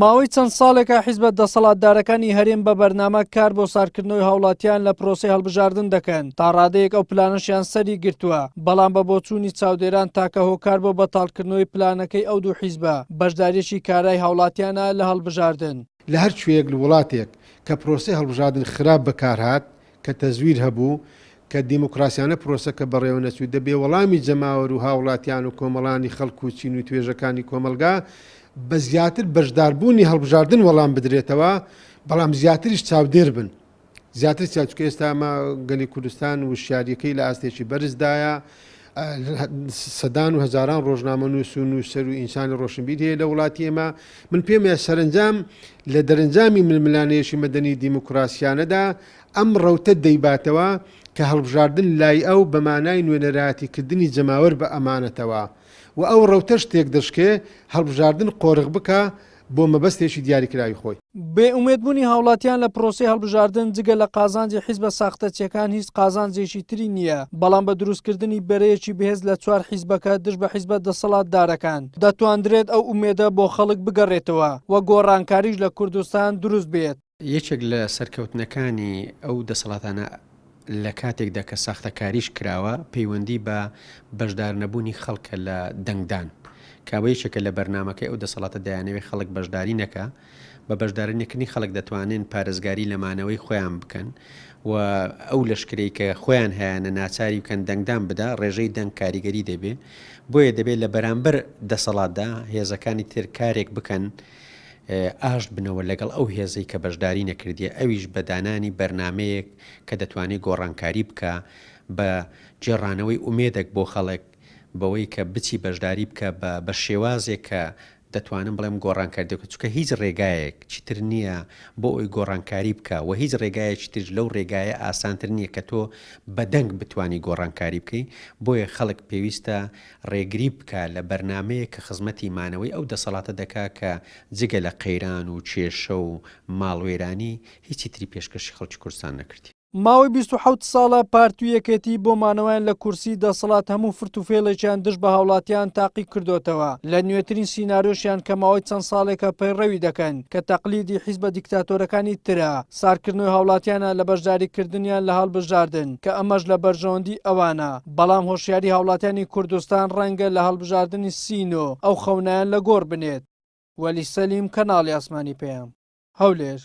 ماوەی چەند ساڵێکە حیزبە دەسەڵاتدارەکانی هەرێم بە بەرنامە کار بۆ سارکردنەوەی هاوڵاتیان لە پرۆسەی هەڵبژاردن دەکەن، تا ڕادەیەک ئەو پلانەشیان سەری گرتووە، بەڵام بە بۆچوونی چاودێران تاکە هۆکار بۆ بەتاڵکردنەوەی پلانەکەی ئەو دوو حیزبە، بەشدارییەکی کارای هاوڵاتیانە لە هەڵبژاردن. لە هەر کوێیەک لە وڵاتێک کە پرۆسەی هەڵبژاردن خراپ بەکارهات، کە تەزویر هەبوو، کە دیموکراسیانە پرۆسەکە بەڕێوە نەچوو، دەبێ وەڵامی جەماوەر و هاوڵاتیان و کۆمەڵانی خەڵک و چین و توێژەکانی کۆمەڵگا بە زیاتر بەشداربوونی هەڵبژاردن وەڵام بدرێتەوە، بەڵام زیاتریش چاودێر بن. زیاتر چاو چونکە ئێستا ئەمە گەلی کوردستان وشیاریەکەی لە ئاستێکی بەرزدایە، سەدان و هەزاران ڕۆژنامەنووس و نووسەر و ئینسانی ڕۆشنبیر هەیە لە وڵاتی ئێمە. من پێم وایە سەرەنجام لە دەرەنجامی ململانێیەکی مەدەنی دیموکراسیانەدا ئەم ڕەوتە دەیباتەوە کە هەڵبژاردن لای ئەو بە مانای نوێنەرایەتیکردنی جەماوەر بە ئەمانەتەوە و ئەو ڕەوتەش تێکدەشکێ هەڵبژاردن قۆرخ بکا بۆ مەبەستێکی دیاریکراوی خۆی. بێ ئومێدبوونی هاوڵاتیان لە پرۆسەی هەڵبژاردن جگە لە قازانجی حیزبە ساختەچیەکان هیچ قازانجێکی تری نییە، بەڵام بە دروستکردنی بەرەیەکی بەهێز لە چوار حیزبەکە دژ بە حیزبە دەسەڵاتدارەکان، دەتواندرێت ئەو ئومێدە بۆ خەڵک بگەڕێتەوە و گۆڕانکاریش لە کوردستان دروست بێت. یەکێک لە سەرکەوتنەکانی ئەو دەسەڵاتانە لە کاتێکدا کە ساختەکاریش کراوە پەیوەندی بە بەشدارنەبوونی خەڵکە لە دەنگدان کە ئەوە یەکێکە لە بەرنامەکەی ئەو دەسەڵاتە دەیانەوێت خەڵک بەشداری نەکا بە بەشداری نەکردنی خەڵک دەتوانن پارێزگاری لە مانەوەی خۆیان بکەن و ئەو لەشکرەی کە خۆیان هەیانە ناچاری بکەن دەنگدان بدا ڕێژەی دەنگ کاریگەری دەبێ بۆیە دەبێت لە بەرامبەر دەسەڵاتدا هێزەکانی تر کارێک بکەن ئاشت بنەوە لەگەڵ ئەو هێزەی کە بەشداری نەکردیە ئەویش بە دانانی بەرنامەیەک کە دەتوانێت گۆڕانکاری بکا بە گێڕانەوەی ئومێدەک بۆ خەڵک بەوەی کە بچی بەشداری بکە بە بە شێوازێک کە دەتوانم بڵێم گۆڕانکاری دەکات چونکە هیچ ڕێگایەک چیتر نییە بۆ ئەوی گۆڕانکاری بکە و هیچ ڕێگایەکی تریش لەو ڕێگایە ئاسانتر نییە کە تۆ بە دەنگ بتوانی گۆڕانکاری بکەی بۆیە خەڵک پێویستە ڕێگری بکا لە بەرنامەیەک کە خزمەتی مانەوەی ئەو دەسەڵاتە دەکا کە جگە لە قەیران و کێشە و ماڵوێرانی هیچی تری پێشکەشی خەڵکی کوردستان نەکردیە. ماوەی 27 ساڵە پارتی و یەکێتی بۆ مانەوەیان لە کورسی دەسەڵات هەموو فرت و فێڵێکیان دژ بە هاوڵاتیان تاقی کردۆتەوە، لە نوێترین سیناریۆشیان کە ماوەی چەند ساڵێکە پەیڕەوی دەکەن کە تەقلیدی حیزبە دیکتاتۆرەکانی ترە، سارکردنەوەی هاوڵاتیانە لە بەشداریکردنیان لە هەڵبژاردن، کە ئەمەش لە بەرژەوەندی ئەوانە، بەڵام هۆشیاری هاوڵاتیانی کوردستان ڕەنگە لە هەڵبژاردنی سی نۆ ئەو خەونەیان لە گۆڕ بنێت. وەلی سەلیم، کەناڵی ئاسمانی پەیام، هەولێر.